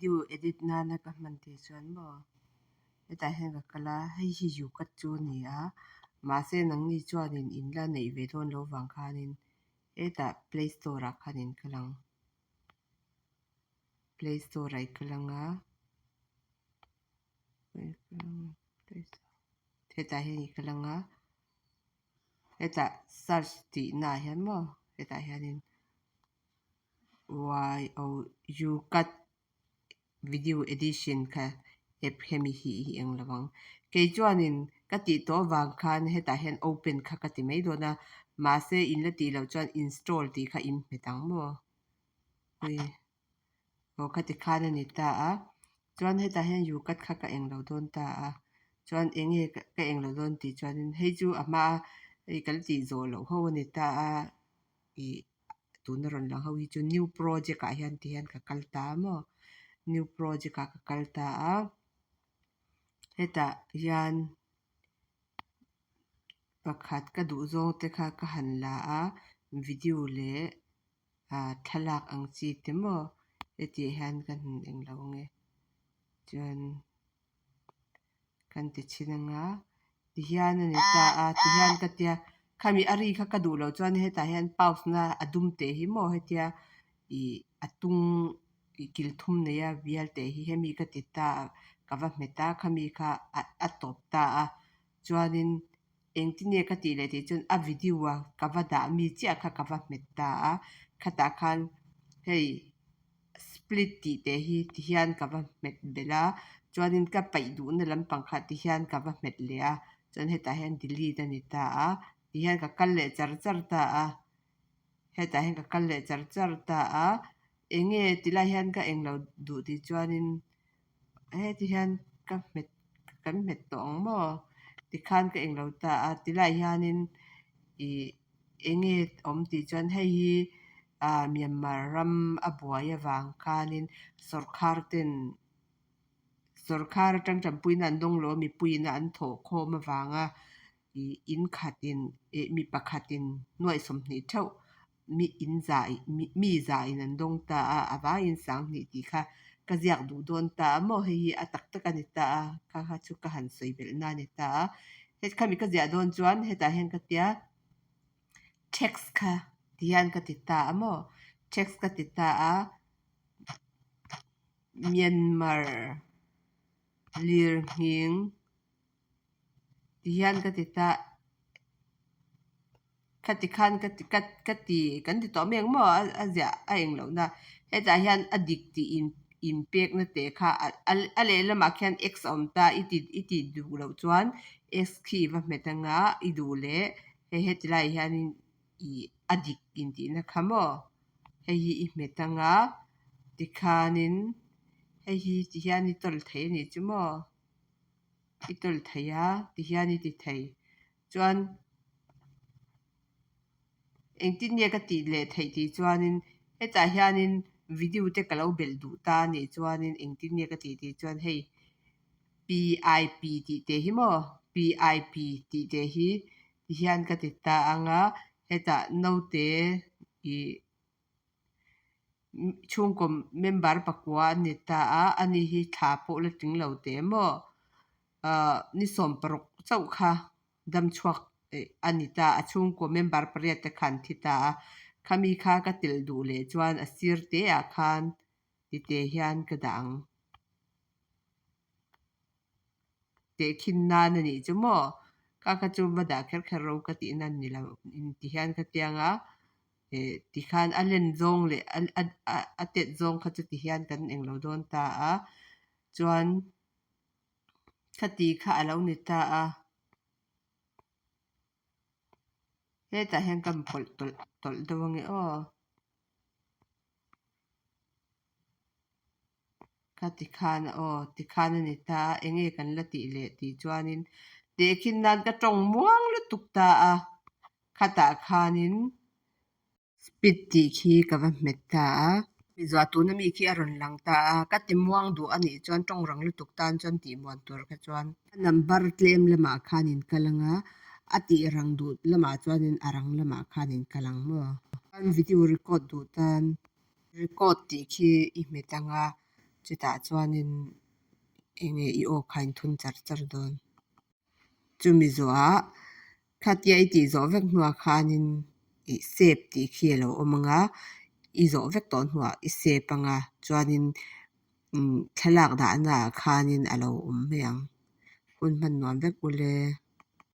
Video edit nana ka hman tih chuan maw hetah hian ka kal a, hei hi YouCut chu a ni a mahse nangni chuanin in la neih ve dawn lo vang khanin hetah play store ah khan in kal ang. Play store ah i kal ang a hetah hian i kal ang a hetah search tihna ah hian maw hetah hianin Y O YouCut video edition kha app hemi hi hi eng lo ang. Kei chuanin ka tih tawh avang khan hetah hian open kha ka ti mai dawn a, mahse in la tih loh chuan install tih kha in hmet ang maw? Ui aw kha ti khan a ni ta a, chuan hetah hian YouCut kha ka eng lo dawn ta a, chuan eng nge ka eng lo dawn tih chuanin hei chu a hmaa hei kan tih zawh loh ho a ni ta a ih. Tuna rawn lang ho hi chu new project ah hian ti hian ka kal ta a maw new project ah ka kal ta a hetah hian pakhat ka duh zawng te kha ka han la a video leh ah thlalak ang chi te maw hetiang hian ka han englo ange chuan. Kan ti chhin anga tihian a ni ta a tihian ka tia khami a ri kha ka duh loh chuan hetah hian pause na a dum teh hi maw hetia ih a tung ih kil thum nei a bial teh hi hemi ka ti ta a ka va hmet a khami kha a tawp ta a chuanin engtin nge ka tih leh tih chuan a video a ka va dah mi chiah kha ka va hmet ta a khatah khan hei. Split tih teh hi ti hian ka va hmet belh a, chuanin ka paih duhna lampang kha ti hian ka va hmet leh a, chuan hetah hian delete a ni ta a, ti hian ka kal leh char char ta a, hetah hian ka kal leh char char ta a, eng nge ti lai hian ka englo duh tih chuanin heti hian ka hmet kan hmet tawh ang maw tikhan ka englo ta a ti lai hianin ih eng nge awm tih chuan hei hi ah Myanmar ram a buai avang khanin sawrkhar ten sawrkhar atang tanpuina an dawng lo a mipuiin an thawh khawm avanga ih in khatin ih mi pakhatin nuaih 20 theuh mi in zah mi zah in an dawng ta a a vaiin 2000 tih kha ka ziak duh dawn ta a maw hei hi a tak tak a ni ta a kha kha chu ka han sawi belh na a ni ta a heti khami ka ziah dawn chuan hetah hian ka tia text kha ti hian ka ti ta a maw text ka ti ta a Myanmar lirnghing. Tihian ka ti ta khati khan ka ti ka ka ti kan ti tawh mai ang maw a ziah a eng loh na hetah hian a dik tih in inpekna teh kha a lehlamah khian x a awm ta i ti i tih duh loh chuan x khi i va hmet anga i duh leh hei heti laiah hianin ih a dik intihna kha maw hei hi i hmet anga tikhanin hei hi tihian i tawl thei a nih chu maw. I tawlh thei a tihian i ti thei. Chuan engtin nge ka tih leh theih tih chuanin hetah hianin video te ka lo belh duh ta a nih chuanin engtin nge ka tih tih chuan hei PIP tih te hi maw PIP tih te hi tihian ka ti ta ang a hetah naute ih Chhungkaw member pakua an ni ta a, ani hi thla pawh la tling lo teh maw? Ahh ni 16 chauh kha dam chhuak a ni ta a, chhungkaw member pariat te kha an thi ta a, khami kha ka telh duh leh chuan a sir te ah khan tite hian ka dah ang. Tehkhin nan a nih chu maw? Ka kha chu va dah kher kher ro ka tih nan ni lo inti hian ka tiang a. Eh tikhan a len zawng leh a tet zawng kha chu tihian kan englo dawn ta a, chuan khati kha a lo ni ta a, hetah hian ka pawlh tawlh tawlh deuh ange aw. Ka tikhan aw tikhan a ni ta a, enge kan la tih leh tih chuanin tehkhin nan ka tawng muang lutuk ta a. Khatah khanin speed tih khi ka va hmet ta a. Zuah tuna mi khi a rawn lang ta a, ka ti muang duh a nih chuan tawng rang lutuk tan chuan tih muan tur kha chuan. A number tlem lamah khan in kal ang a, a tih rang duh lamah chuanin a rang lamah khan in kal ang maw? Chuan video record duh tan record tih khi i hmet ang a. Chutah chuanin enge i aw kha in thun char char dawn. Chumi zawhah khatia i tih zawh vek hnuah khanin ih save tih khi a lo awm ang a, i zawh vek tawh hnuah i save ang a, chuanin thlalak dahnaah khanin a lo awm mai ang. Hun hman nuam vek ule.